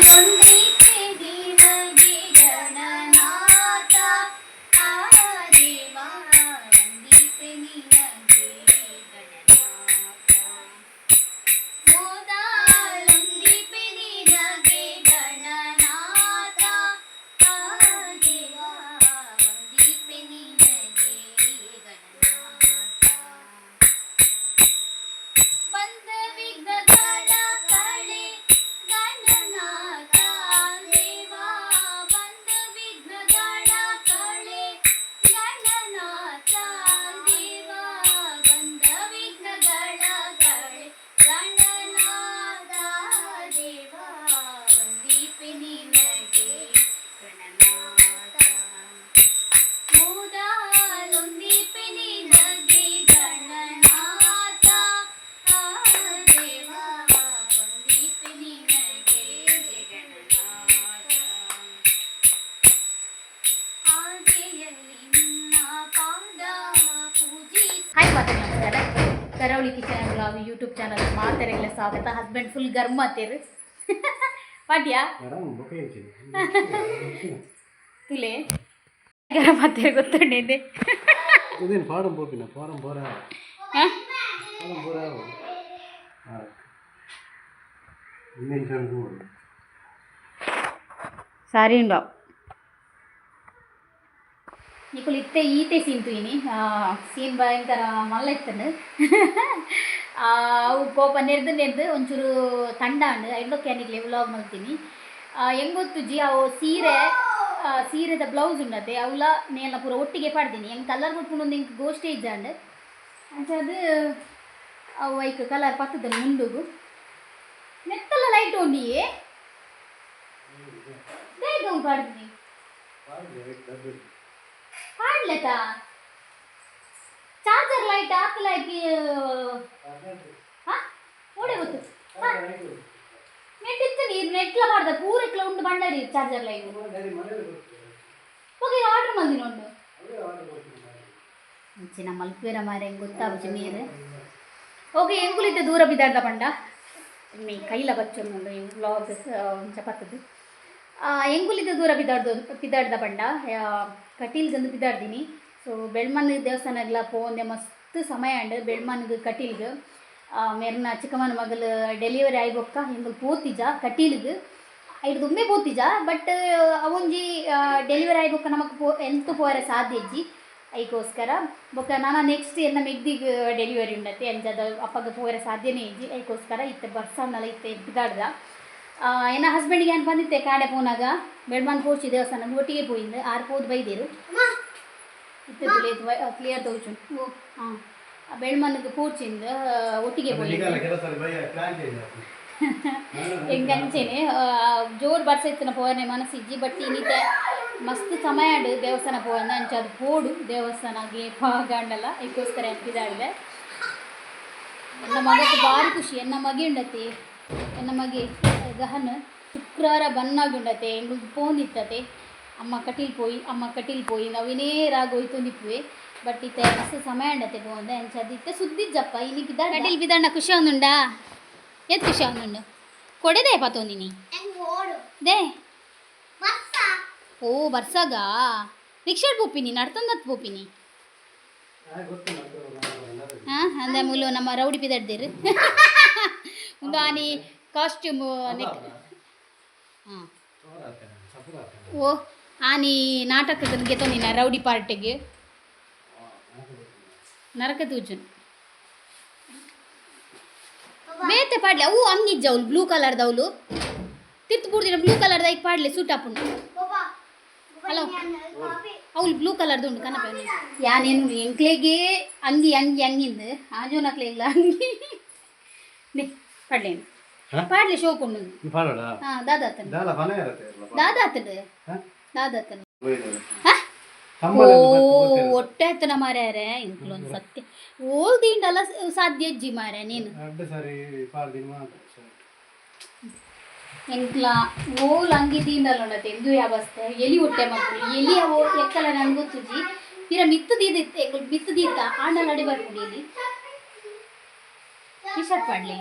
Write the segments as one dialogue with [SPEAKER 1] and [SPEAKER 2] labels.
[SPEAKER 1] ಲೊಂದಿಪೆ ನಿನಗೆ ಗಣನಾಥ, ಆ ದೇವಾ ವಂದಿಪೆ ನಿನಗೆ ಗಣನಾಥ. ಮೋದಾಲೊಂದಿಪೆ ನಿನಗೆ ಗಣನಾಥ, ಆ ದೇವಾ ವಂದಿಪೆ ನಿನಗೆ ಗಣನಾಥ. ಬಂದ ವಿಘ್ನಗಳ ಕಳೆ ಗಣನಾಥ ದೇವಾ, ಬಂದ ವಿಘ್ನಗಳ ಕಳೆ ಗಣನಾಥ ದೇವಾ, ಬಂದ ವಿಘ್ನಗಳ ಕಳೆ ಗಣನಾಥ ದೇವಾ, ವಂದಿಪೆ ನಿನಗೆ ಗಣನಾಥ. ಮೋದಾಲೊಂದಿಪೆ ನಿನಗೆ ಗಣನಾಥ, ಆ ದೇವಾ ವಂದಿಪೆ ನಿನಗೆ ಗಣನಾಥ. ಆದಿಯಲ್ಲಿ ನಿನ್ನ ಪಾದ ಪೂಜಿಸಿ.
[SPEAKER 2] ಹಾಯ್ ಮಾತಾಡಿ, ನಮಸ್ಕಾರ. Karavali kitchen blog YouTube channel ಮಾತೆರೆಗ್ಲ ಸ್ವಾಗತ. ಹಸ್ಬೆಂಡ್ ಫುಲ್ ಗರ್ಮ ಆತೇರು ಪಾಟ್ಯಾ. ತುಲೆ ಗರಂ ಆತೇರು ಗೊತ್ತುಂಡಿದ್ದೆ.
[SPEAKER 3] ಇದೇನು ಫಾರಂ ಪೋಪಿನ ಫಾರಂ ಪೋರ ಫಾರಂ ಪೋರ ಇನ್ನೇನು ಸಣ್ಣ.
[SPEAKER 2] ಸಾರಿ ಉಂಡು ನಿಕುಲು ಇತ್ತೆ ಈತೆ ಸೀನ್ ತೂಯಿನಿ. ಸೀನ್ ಭಯಂಕರ ಮಲ್ಲ ಇತ್ತಂಡು. ಅವು ಕೋಪ ನೆರ್ದು ನೆರ್ದು ಒಂಚೂರು ತಂಡ ಅಂಡು. ಐಡ್ಲೊಕ್ಕೆ ನಿಕ್ಲೆ ವ್ಲಾಗ್ ಮಲ್ತೀನಿ. ಹೆಂಗ್ ಗೊತ್ತುಜಿ, ಅವು ಸೀರೆ ಸೀರೆದ ಬ್ಲೌಸ್ ಉಂಡತೆ, ಅವಲ ನೇಲ ಪೂರ ಒಟ್ಟಿಗೆ ಪಾಡ್ದೀನಿ. ಹೆಂಗೆ ಕಲರ್ ಕೊಟ್ಕೊಂಡು ಎಂಕ್ ಗೋಷ್ಟೇ ಇಜ್ಜಾಂಡ್. ಅಂಚಾದ್ ಅವು ಐಕ್ ಕಲರ್ ಪತ್ತದ ಮುಂಡುಗು. ನೆತ್ತಲ್ಲ ಲೈಟ್ ಉಂಡಿಯೇ ಬೇಗ ಪಾಡ್ದಿನಿ. ಪಾಡ್ಲೆತಾ ಚಾರ್ಜರ್ ಲೈಟ್ ಹಾಕ್ಲಾಕಿ. ಹಾ ಓಡೆ ಗೊತ್ತು ನೆಟ್ ಇತ್ತು. ನೀರು ನೆಟ್ಲ ಮಾಡ್ದ ಪೂರೆಕ್ಲ ಉಂಡು ಬಂಡರಿ ಚಾರ್ಜರ್ ಲೈಟ್. ಓಕೆ, ಆರ್ಡರ್ ಮಲ್ದಿನ ಉಂಡು. ಮುಂಚಿನ ಮಲ್ಪೇರ ಮಾರೆ, ಹೆಂಗೆ ಗೊತ್ತಾಗುಜಿ ನೀರು. ಓಕೆ, ಎಂಕುಲಿದ್ದ ದೂರ ಬಿದ್ದಾಡ್ದ ಪಂಡ ಮೀ ಕೈಲ ಬಚ್ಚೊಂದುಂಡು. ಈ ವ್ಲಾಗ್ ಚಪತ್ತದ್ದು. ಎಂಕುಲಿದ್ದ ದೂರ ಬಿದ್ದಾಡ್ದು ಪಿದಾಡ್ದ ಪಂಡ ಕಟೀಲ್ಗಂದು ಪಿದಾಡ್ದಿನಿ. ಸೊ ಬೆಳ್ಮನ್ ದೇವಸ್ಥಾನಗ್ಲ ಪೋಂದೆ ಮಸ್ತ್ ಸಮಯ ಅಂಡ್. ಬೆಳ್ಮನ್ಗ್ ಕಟೀಲ್ಗ್ ಮೆರ್ನ ಚಿಕ್ಕಮ್ಮನ ಮಗಲು ಡೆಲಿವರಿ ಆಯ್ಬೊಕ್ಕ ಎಂಕುಲು ಪೋತಿಜ ಕಟೀಲ್ಗ್. ಐಡ್ದು ಒಮ್ಮೆ ಪೋತಿಜ. ಬಟ್ ಅವೊಂಜಿ ಡೆಲಿವರಿ ಆಯ್ಬೊಕ್ಕ ನಮಕ್ ಪೋ ಎಂತ ಪೋಯರೆ ಸಾಧ್ಯ ಇಜ್ಜಿ. ಐಕೋಸ್ಕರ ಬೊಕ್ಕ ನಾನ ನೆಕ್ಸ್ಟ್ ಎನ್ನ ಮೆಗ್ದಿಗ್ ಡೆಲಿವರಿ ಉಂಡತೆ. ಅಂಚಾದ್ ಅಪ್ಪಗ ಪೋಯರೆ ಸಾಧ್ಯನೇ ಇಜ್ಜಿ. ಐಕೋಸ್ಕರ ಇತ್ತೆ ಬರ್ಸನ್ನಲ ಇತ್ತೆ ಪಿದಾಡ್ದ. ಎನ್ನ ಹಸ್ಬೆಂಡ್ಗೆ ಏನು ಬಂದಿತ್ತೆ ಕಾಡೆ ಪೋನಾಗ ಬೆಳ್ಮನ್ ಪೋಚಿ ದೇವಸ್ಥಾನ ಒಟ್ಟಿಗೆ ಪೋಯಿಂದು ಆರು ಪೋದು ಬೈದೇರು. ಇತ್ತೆ ಕ್ಲಿಯರ್ ತೋಚು. ಓ ಹಾಂ, ಬೆಳ್ಮನ್ಗೆ ಪೋಚಿಂದ ಒಟ್ಟಿಗೆ ಪೋಯಿಂದು. ಎಂಕಂಚೆನೆ ಜೋರು ಬರ್ಸ ಇತ್ತಿನ ಪೋವನೆ ಮನಸ್ಸಿಜ್ಜಿ. ಬಟ್ ಇನ್ನಿತೆ ಮಸ್ತ್ ಸಮಯ ಉಂಡು ದೇವಸ್ಥಾನ ಪೋವನ. ಅಂಚ ಅದು ಪೋಡು ದೇವಸ್ಥಾನಗೆ ಪಾಗಂಡಲ್ಲ. ಐಕೋಸ್ಕರ ಎಪ್ಪಿದಾಡ್ದೆ. ಎನ್ನ ಮಗಕ್ಕೆ ಭಾರಿ ಖುಷಿ. ಎನ್ನ ಮಗೆ ಉಂಡತಿ, ಎನ್ನ ಮಗೆ ಗಹನ್ ಶುಕ್ರವಾರ ಬನ್ನಾಗ ಉಂಡತೆ. ಎಂಗುಲ್ದು ಪೋಂದಿತ್ತತೆ. ಅಮ್ಮ ಕಟೀಲ್ ಪೋಯಿ, ಅಮ್ಮ ಕಟೀಲ್ ಪೋಯಿ, ನವಿನೇ ರಾಗ ಹೋಯ್ತೊಂದಿಪ್ಪುವೆ. ಬಟ್ ಇತ್ತೆ ಮಸ್ತ್ ಸಮಯ ಉಂಡತೆ ಪೋಂದೆ. ಅಂಚ ಅದು ಇತ್ತೆ ಸುದ್ದಿಜ್ಜಪ್ಪ. ಇನಿ ಬಿದ್ದಾಡ ಕಟೀಲ್ ಬಿದ್ದಾಡ. ಖುಷಿ ಆವೊಂದುಂಡಾ? ಏತ್ ಖುಷಿ ಆವೊಂದುಂಡು? ಕೊಡೆದೆ ಪತೊಂದಿನಿ they. ಓ ಬರ್ಸಾಗ ರಿಕ್ಷಾಡ್ ಪೋಪಿನಿ, ನಡ್ತಂದತ್ ಪೋಪಿನಿ. ಹಾಂ, ಅಂದೆ ಮೂಲು ನಮ್ಮ ರೌಡಿ ಪಿದಡ್ದಿರು. ಒಂದು ಆನಿ ಕಾಸ್ಟ್ಯೂಮ್ ನೆಕ್. ಹಾಂ, ಓ ಆನಿ ನಾಟಕದ ಗೆತೊಂದಿನ ರೌಡಿ ಪಾರ್ಟಿಗೆ ನರಕ ತೂಜುನ್ ಬೇತೆ ಪಾಡ್ಲೆ. ಅವು ಅಂಗಿಜ್ಜ ಅವಳು ಬ್ಲೂ ಕಲರ್ದವಳು ತಿರ್ತು ಪೂರ್ದಿನ ಬ್ಲೂ ಕಲರ್ದ ಐಕ್ ಪಾಡ್ಲೆ, ಸೂಟ್ ಆಪುಂಡು. ಹಲೋ, ಅವಳು ಬ್ಲೂ ಕಲರ್ದು ಉಂಡು ಕನಪ. ಯಾನೇನು ಎಂಕ್ಲೆಗೆ ಅಂಗಿ ಅಂಗಿ ಅಂಗಿಂದು ಆಂಜೋನಕ್ಲೆಗ್ಲ ಅಂಗಿ ನೆ ಪಾಡ್ಲೇನು. ಪಾಡ್ಲೆ, ಶೋಕ್ ಉಂಡು. ಹಾಂ, ದಾದಾತನ. ದಾದಾತನ ದಾದಾತನ. ಓ ಒಟ್ಟೆ ಆತನ ಮಾರ್ಯಾರೆ. ಇಂಕ್ಲೊಂದು ಸತ್ಯ ಓಲ್ ದಿಂಡಲ್ಲ ಸಾಧ್ಯ ಅಜ್ಜಿ ಮಾರ್ಯ ನೀನು. ಎಂಕ್ಲ ಓಲ್ ಅಂಗಿ ದಿಂಡಲ್ಲ ಉಂಡತೆ ಎಂದು ಯಾವಸ್ತೆ ಎಲಿ ಹೊಟ್ಟೆ ಮಕ್ಕಳು ಎಲಿ ಅವು ಎಕ್ಕಲ ನನ್ಗೆ ಗೊತ್ತುಜಿ. ಪಿರ ಮಿತ್ತು ದೀದಿತ್ತೆ ಎಂಕುಲು ಮಿತ್ತು ದೀತ ಆಂಡಲ ಅಡಿ ಬರ್ಪುಂಡು. ಇಲ್ಲಿ ಟಿ ಶರ್ಟ್ ಪಾಡ್ಲಿ.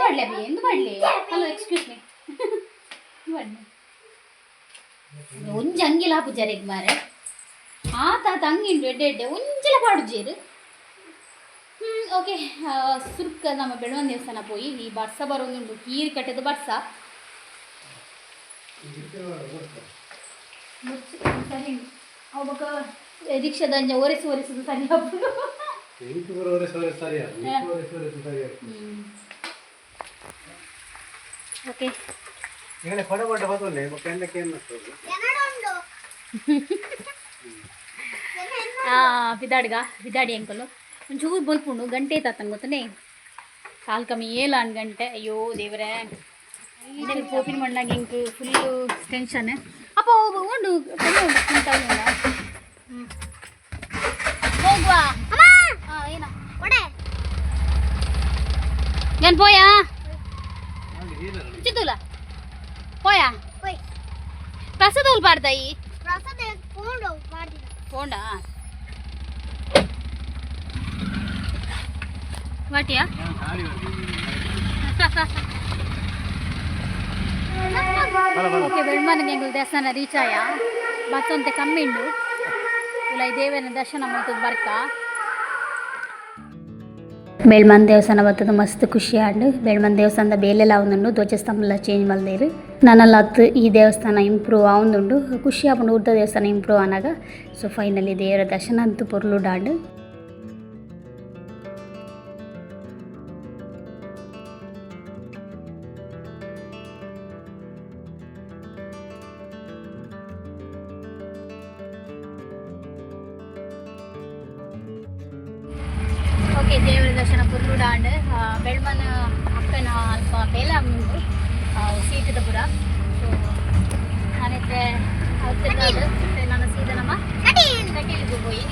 [SPEAKER 2] ಪಾಡ್ಲೆ ಅಭಿ, ಎಂದು ಪಾಡ್ಲೆ. ಹಲೋ, ಎಕ್ಸ್ಕ್ಯೂಸ್ ಮೀ, ಪಾಡ್ಲೆ. ಒಂಜಿ ಅಂಗಿಲ ಹಾಪುಜಾರೆಗ್ ಮಾರೆ. ಆತ ಆತ ಅಂಗಿಂಡು ಎಡ್ಡೆ ಎಡ್ಡೆ ಒಂಜಿಲ ಪಾಡುಜೇರು. ಓಕೆ, ಸುರ್ಕ ನಮ್ಮ ಬೆಳವನ್ ದೇವಸ್ಥಾನ ಪೋಯಿ. ಈ ಬರ್ಸ ಬರೋದುಂಡು, ಕೀರು ಕಟ್ಟದ ಬರ್ಸ. ಸರಿ, ಅವು ಬೊಕ ರಿಕ್ಷಾದ ಅಂಚ ಒರೆಸಿ ಒರೆಸುದು ಸರಿ ಆಪುಂಡು.
[SPEAKER 3] ಎಂಟು ಬರೋರೆ ಸರಿ ಸರಿಯಾ, ಸರಿ ಸರಿಯಾ.
[SPEAKER 2] ಓಕೆ.
[SPEAKER 3] ಈಗಲೇ ಕೊಡ ಕೊಡ ಬರ್ತದೆ ಬೊಕ್ಕ ಎಂದಕ್ಕೆ ಏನು ಮಾಡ್ತದೆ?
[SPEAKER 2] ಬಿದಾಡ್ಗ ಬಿದಾಡಿ ಅಂಕಲು ಒಂಚೂರು ಬಲ್ಪುಂಡು. ಗಂಟೆ ತಾತನ್ ಗೊತ್ತನೆ, ಕಾಲು ಕಮ್ಮಿ ಏಳು ಅನ್ ಗಂಟೆ. ಅಯ್ಯೋ ದೇವರೇ, ಪೋಪಿನ ಮಣ್ಣಾಗ ಇಂಕ್ ಫುಲ್ಲು ಟೆನ್ಷನ್. ಅಪ್ಪ ಉಂಡು ಉಂಟು. ಹೋಗುವ ಏನ ನಾನು ಪೋಯಾ ಚಿತ್ತೂಲ ಪೋಯಾ. ಪ್ರಸಾದ ಪಾಡ್ದಾಯಿ ಪೋಂಡಾ ವಾಟಿಯಾ. ಓಕೆ, ಬೆಳ್ಮನಿಗೆ ಎಂಗುಲ್ ದೇವಸ್ಥಾನ ರೀಚ್ ಆಯ. ಬಸ್ ಅಂತೆ ಕಮ್ಮಿ ಉಂಡು. ಇಲ್ಲ ಈ ದೇವನ ದರ್ಶನ ಮಾಡ್ತದ ಬರ್ಕ.
[SPEAKER 4] ಬೆಳ್ಮನ್ ದೇವಸ್ಥಾನ ಬರ್ತದೆ, ಮಸ್ತ್ ಖುಷಿ ಆಂಡ್. ಬೆಳ್ಮನ್ ದೇವಸ್ಥಾನದ ಬೇಲೆಲ ಆವೊಂದುಂಡು, ಧ್ವಜಸ್ತಂಭಲ ಚೇಂಜ್ ಮಲ್ದೇರು. ನನಲ ಅತ್ ಈ ದೇವಸ್ಥಾನ ಇಂಪ್ರೂವ್ ಆವೊಂದುಂಡು. ಖುಷಿ ಆಪುಂಡು ಉರ್ದ ದೇವಸ್ಥಾನ ಇಂಪ್ರೂವ್ ಆನಾಗ. ಸೊ ಫೈನಲಿ ದೇವರ ದರ್ಶನ ಅಂತೂ ಪೊರ್ಲುಡಾಂಡ್.
[SPEAKER 2] ಓಕೆ, ದೇವರ ದರ್ಶನ ಪೊರ್ಲುಡಾಂಡ್. ಬೆಳ್ಮನ ಅಪ್ಪನ ಅಲ್ಪ ಬೇಲೆ ಉಂಡು ಸೀಟದ ಪುರ. ಸೊ ನಾನಿತ್ತೆ ನಾನು ಸೀದಾ ನಮ್ಮ ಕಟೀಲಿಗೆ ಪೋಯಿ.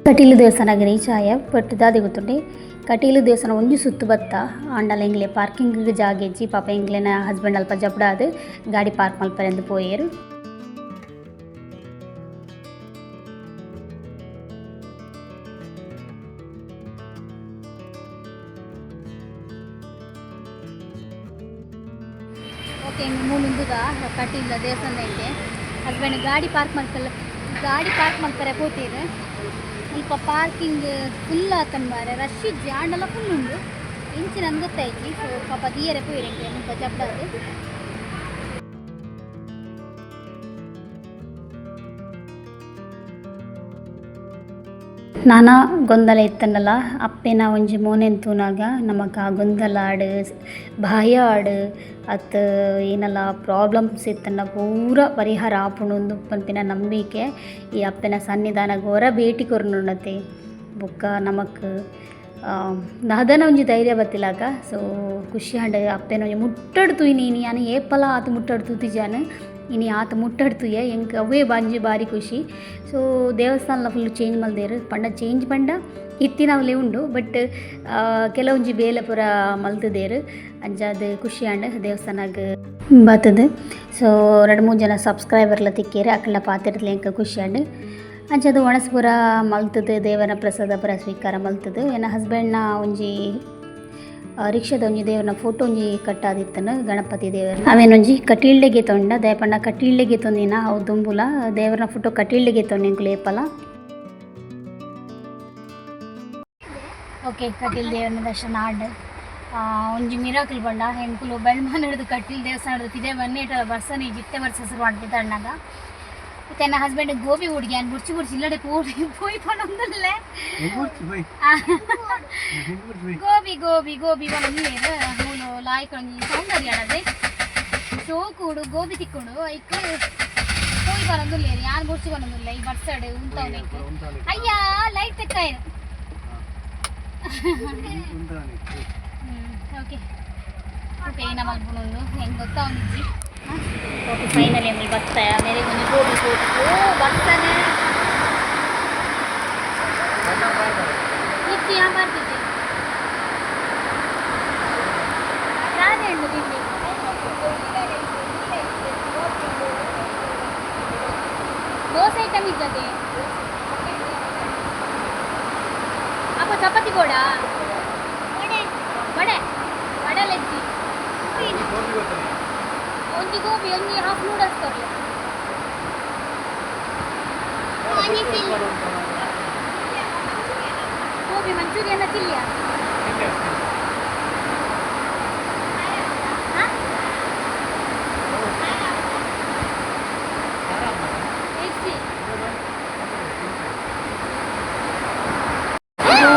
[SPEAKER 4] ಕಟೀಲು ದೇವಸ್ಥಾನಗ್ ರೀಚ್ ಆಯ. ಬಟ್ ದಾದೆ ಗೊತ್ತುಂಡೆ, ಕಟೀಲು ದೇವಸ್ಥಾನ ಒಂಜಿ ಸುತ್ತು ಬತ್ತ. ಆಂಡಲ ಎಂಗ್ಲೆ ಪಾರ್ಕಿಂಗ್ ಜಾಗ ಇಜ್ಜಿ. ಪಾಪ ಎಂಗ್ಲೆನ ಹಸ್ಬೆಂಡ್ ಅಲ್ಪ ಜಬ್ಡಾದ್ ಗಾಡಿ ಪಾರ್ಕ್ ಮಲ್ಪರೆಂದು ಪೋಯೆರ್.
[SPEAKER 2] ಓಕೆ, ಮೂಲುಂದುದ ಕಟೀಲ್ ದೇವಸ್ಥಾನ ಐತೆ. ಹಸ್ಬೆಂಡ್ ಗಾಡಿ ಪಾರ್ಕ್ ಮಲ್ಪಲ್ಲ, ಗಾಡಿ ಪಾರ್ಕ್ ಮಲ್ಪರೆ ಪೋತೀರು. ಸ್ವಲ್ಪ ಪಾರ್ಕಿಂಗ್ ಫುಲ್ ಆತನ್ ಮಾರೆ, ರಶ್ ಇಜ್ಜಿ, ಆಂಡಲ ಫುಲ್ ಉಂಡು. ಇಂಚಿನ ನಂಗೆ ಗೊತ್ತಾಯ್ತು. ಸೊ ಪಾಪ ದೀಯರೆ ಪೋಯಿರೆ ಮುಲ್ಪ ಜಬ್ಡಾದ್.
[SPEAKER 4] ನಾನಾ ಗೊಂದಲ ಇತ್ತಂಡಲ ಅಪ್ಪೆನ ಒಂಜಿ ಮೋನೆನ್ ತೂನಾಗ ನಮಕ್ ಆ ಗೊಂದಲ ಆಡ್, ಭಯ ಆಡ್, ಅತ್ ಏನಲ ಪ್ರಾಬ್ಲಮ್ಸ್ ಇತ್ತಂಡ ಪೂರ ಪರಿಹಾರ ಆಪುಂಡು ಪನ್ಪಿನ ನಂಬಿಕೆ. ಈ ಅಪ್ಪೆನ ಸನ್ನಿಧಾನಗ್ ಒರ ಭೇಟಿ ಕೊರ್ನುಂಡತೆ ಬೊಕ್ಕ ನಮಕ್ ದಾದನ ಒಂಜಿ ಧೈರ್ಯ ಬತ್ತಿಲಾಕ. ಸೊ ಖುಷಿ ಆಂಡ್. ಅಪ್ಪೆನ ಒಂಜಿ ಮುಟ್ಟಡ್ ತೂಯಿನಿ ಇನಿ ಯಾನ್. ಏಪಲ ಆತ್ ಮುಟ್ಟಡ್ ತೂತಿಜಾನ್, ಇನಿ ಆತ್ ಮುಟ್ಟಡ್ ತೂಯೆ. ಎಂಕ್ ಅವ್ವೇ ಬಾಂಜಿ ಬಾರಿ ಖುಷಿ. ಸೊ ದೇವಸ್ಥಾನಲ ಫುಲ್ ಚೇಂಜ್ ಮಲ್ದೇರು ಪಂಡ, ಚೇಂಜ್ ಪಂಡ ಇತ್ತಿನವ್ಲೇ ಉಂಡು, ಬಟ್ ಕೆಲವೊಂಜಿ ಬೇಲೆ ಪೂರ ಮಲ್ತುದೇರು. ಅಂಚಾದ್ ಖುಷಿ ಆಂಡ್ ದೇವಸ್ಥಾನಗ್ ಬತ್ತುದು. ಸೊ ರಡ್ಡ್ ಮೂಜಿ ಜನ ಸಬ್ಸ್ಕ್ರೈಬರ್ಲ ತಿಕ್ಕೇರು, ಅಕಲ್ನ ಪಾತೆರ್ದ್ಲ ಎಂಕ್ ಖುಷಿ ಆಂಡ್. ಅಂಚಾದ್ ಒಣಸ್ ಪೂರ ಮಲ್ತುದು, ದೇವರ ಪ್ರಸಾದ ಪೂರ ಸ್ವೀಕಾರ ಮಲ್ತುದು. ಎನ್ನ ಹಸ್ಬೆಂಡ್ನ ಒಂಜಿ ರಿಕ್ಷಾದ ಒಂಜಿ ದೇವರನ ಫೋಟೋ ಒಂಜಿ ಕಟ್ಟಾದಿತ್ತನು, ಗಣಪತಿ ದೇವರ. ಅವೇನೊಂಜಿ ಕಟೀಲ್ಡೆಗೆ ತೊಂಡ ದಾಯೆ ಕಟೀಲ್ಡೆಗೆ ತೊಂದಿನ ಅವು ದುಂಬುಲ ದೇವರನ ಫೋಟೋ ಕಟೀಲ್ಡೆಗೆ ತೊಂಡ ಎಂಕುಲು ಏಪಲ.
[SPEAKER 2] ಓಕೆ, ಕಟೀಲ್ ದೇವರನ ದರ್ಶನ ಆಂಡ್. ಒಂಜಿ ಮಿರಾಕಲ್ ಪಂಡ ಎಂಕುಲು ಬೆಳ್ಮನ್ ಹಿಡಿದು ಕಟೀಲ್ ದೇವಸ್ಥಾನ ಹಿಡಿದು ಇದೇ ಬನ್ನಿ ಬರ್ಸನೆ ಜಿತ್ತೆ ವರ್ಷ ಶುರು ಮಾಡ್ತಿದ್ದ. ಇತ್ತೆ ನನ್ನ ಹಸ್ಬೆಂಡ್ ಗೋಬಿ ಹುಡುಗಿ ಅನ್ ಬುಡ್ಚಿ ಬುಡ್ಚಿ ಇಲ್ಲಡೆ ಪೋಡಿ ಪೋಯಿ ಪನೊಂದುಲ್ಲೆ. ಗೋಬಿ ಗೋಬಿ ಗೋಬಿ ನೀರು ಮೂಲು ಲಾಯ್ಕ್ ಒಂಜಿ ಸೌಂದರ್ಯ ಅಡದೆ ಶೋಕುಡು ಗೋಬಿ ತಿಕ್ಕೊಂಡು ಐಕ್ ಪೋಯಿ ಬರೊಂದುಲ್ಲೇರು. ಯಾನ್ ಬುಡ್ಚಿ ಬರೊಂದುಲ್ಲ. ಈ ಬರ್ಸಡ್ ಉಂತವನೆ. ಅಯ್ಯ, ಲೈಟ್ ತೆಕ್ಕಾಯರು. ಓಕೆ ಓಕೆ, ಏನ ಮಲ್ಪುನೊಂದು ಹೆಂಗೆ ಗೊತ್ತಾ ಒಂದಿಜ್ಜಿ.
[SPEAKER 4] ಓಕೆ, ಫೈನಲಿ ಎಂಕುಲು ಬತ್ತ. ಮೇರೆಗ್ ಒಂಜಿ ಗೋಬಿ ಗೋಬಿ. ಓ ಬರ್ತಾನೆ
[SPEAKER 2] ಇಜ್ಜಿ, ಯಾ ಬರ್ತಿದ್ದೆ ದಾದೆ ಉಂಡು ತಿಂಡಿ? ದೋಸೆ ಐಟಮ್ ಇದ್ದದೆ. ಅಪ್ಪ ಚಪಾತಿ ಬೋಡ ವಡೆ ವಡೆ ಲೆಜ್ಜಿ. ಒಂಜಿ ಗೋಬಿ, ಒಂಜಿ ಹಾಫ್ ನೂಡಲ್ಸ್ ಕೊರ್ಲೆ. ಗೋಬಿ ಮಂಚೂರಿಯನ್ನ ಚಿಲ್ಲಿಯಾ? ಹಾ? ಇಜ್ಜಿ.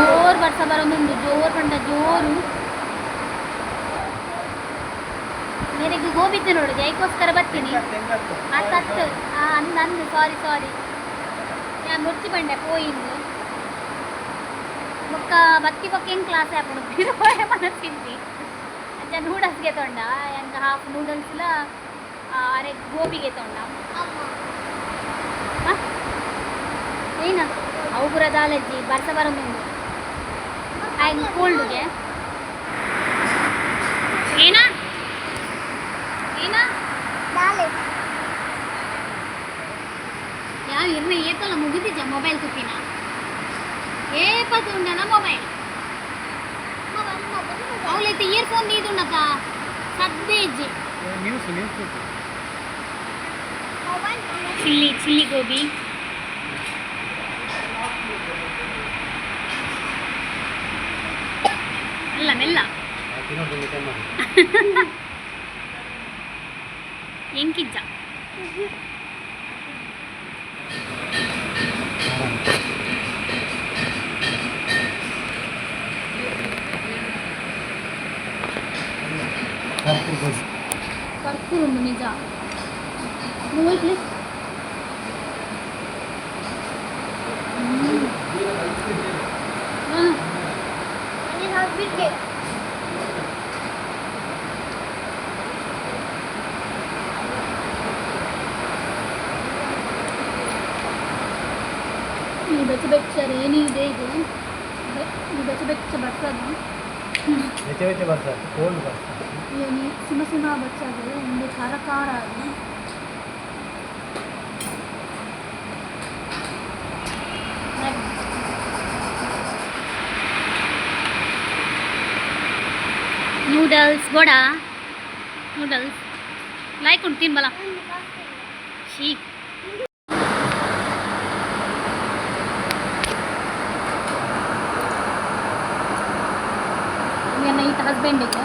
[SPEAKER 2] ಜೋರ್ ಬರ್ಸ ಬರೋದುಂಡು, ಜೋರ್ ಪಂಡ ಜೋರು. ಮೇರೆಗೆ ಗೋಬಿ ನೋಡು, ಜೈಕೋಸ್ಕರ ಬರ್ತೀನಿ. ಅತ್ತತ್ತು ಅಂದ್ ಅಂದ್, ಸಾರಿ ಸಾರಿ, ಯಾನ್ ಮುರ್ಚಿ ಬಂಡೆ ಪೋಯಿಂದು. ಬೊಕ್ಕ ಬತ್ತಿ ಬೊಕ್ಕ ಹೆಂಗ್ ಕ್ಲಾಸ್ ಆಪುಂಡು ಪಿರ ಮನಸ್ಸಿಂದಿ. ಅಂಚ ನೂಡಲ್ಸ್ಗೆ ತೊಂಡ ಎಂಕ ಹಾಫ್ ನೂಡಲ್ಸ್ಲ ಅರೆ ಗೋಬಿಗೆ ತೊಂಡ. ಏನ ಅವು ಪೂರ ದಾಲಜ್ಜಿ. ಬರ್ಸ ಬರೋದುಂಡು, ಆಯ್ತು. ಕೋಲ್ಡ್ಗೆ ಏನ ಏನ? ಯಾವ ಇರ್ನ ಏತಲ್ಲ ಮುಗಿದಿದ್ದ ಮೊಬೈಲ್ ತುಪ್ಪಿನ ಏಪ ತುಂಡನ ಮೊಬೈಲ್. ಅವಳೈತೆ ಇಯರ್ಫೋನ್ ದೀದುಂಡತ ಸದ್ದೆ ಇಜ್ಜಿ.
[SPEAKER 3] News news.
[SPEAKER 2] Chilli chilli gobi. ಅಲ್ಲ, ಮೆಲ್ಲ.
[SPEAKER 3] ತಿನ್ನೋದು.
[SPEAKER 2] ಎಂಕಿಜ್ಜ. ಕರ್ಪೂರ ಉಂಡು ನಿಜ. Movie please. ಹ್ಞೂ. ಈ ಬೆಚ್ಚ ಬೆಚ್ಚ ರೇನಿ ಇದೆ ಇದು. ಈ ಬೆಚ್ಚ ಬೆಚ್ಚ ಬರ್ತದೆ.
[SPEAKER 3] ಬೆಚ್ಚ ಬೆಚ್ಚ ಬರ್ತದೆ, ಕೋಲ್ಡ್ ಬರ್ತದೆ.
[SPEAKER 2] ಈ ಸುಮ ಸುಮ ಬಚ್ಚದು ಒಂದು ಖಾರ ಖಾರ ಅದು. ನೂಡಲ್ಸ್ ಬೋಡ, ನೂಡಲ್ಸ್ ಲೈಕ್ ಉಂಟು, ತಿನ್ಬಲ. ಶೀ. ಎನ್ನ ಈತ ಹಸ್ಬೆಂಡಿಗೆ.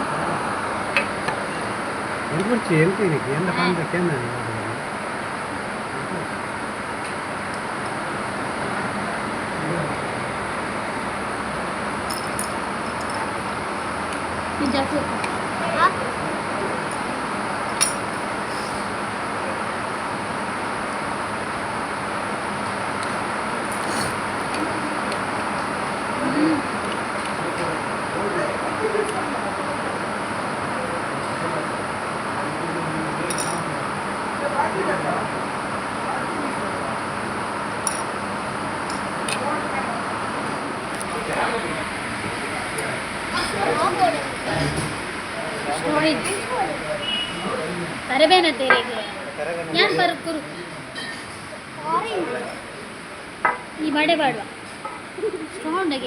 [SPEAKER 3] ಎಂಕುರ್ಚಿ ಎಂತ ಎಂದ ಪಂಡ ಕೇನ.
[SPEAKER 2] ನಿಜ. ಸ್ಟೋರೇಜ್ ತರಬೇನದ್ದೇರಿಗೆ ಯಾನ್ ಬರುಕುರು ಈ ಬಡೆ ಬಾಡುವ ಸ್ಟ್ರಾಂಗ್.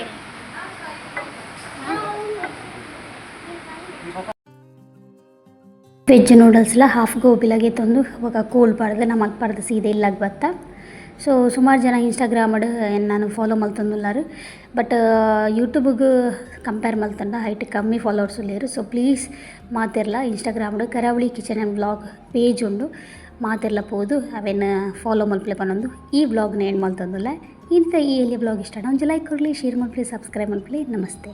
[SPEAKER 4] ವೆಜ್ ನೂಡಲ್ಸ್ಲ ಹಾಫ್ ಗೋಬಿಲಾಗೆ ತಂದು ಅವಾಗ ಕೋಲ್ಡ್ ಪಾಡ್ದು ನಮ್ಮ ಅಲ್ಪಾರ್ದು ಸೀದಾ ಇಲ್ಲಾಗ ಬತ್ತ. ಸೊ ಸುಮಾರು ಜನ ಇನ್ಸ್ಟಾಗ್ರಾಮಡ್ ನಾನು ಫಾಲೋ ಮಲ್ತೊಂದುಲ್ಲಾರು, ಬಟ್ ಯೂಟ್ಯೂಬ್ಗೆ ಕಂಪೇರ್ ಮಲ್ತಂಡ ಹೈಟ್ ಕಮ್ಮಿ ಫಾಲೋವರ್ಸ್ ಉಲ್ಲೇರು. ಸೊ ಪ್ಲೀಸ್ ಮಾತೆರ್ಲ ಇನ್ಸ್ಟಾಗ್ರಾಮ್ಡ್ ಕರಾವಳಿ ಕಿಚನ್ ಆ್ಯಂಡ್ ವ್ಲಾಗ್ ಪೇಜ್ ಉಂಡು, ಮಾತೆರ್ಲ ಪೋದು ಅವೇನು ಫಾಲೋ ಮಲ್ಪಲೆ ಪನೊಂದು ಈ ವ್ಲಾಗ್ನ ಎಂಡ್ ಮಲ್ತೊಂದುಲ್ಲೆ. ಇಂಥ ಈ ಎಲ್ಲಿ ವ್ಲಾಗ್ ಇಷ್ಟ ಒಂಜಿ ಲೈಕ್ ಕೊಡ್ಲಿ, ಶೇರ್ ಮಲ್ಪಲೆ, ಸಬ್ಸ್ಕ್ರೈಬ್ ಮಲ್ಪಲೆ. ನಮಸ್ತೆ.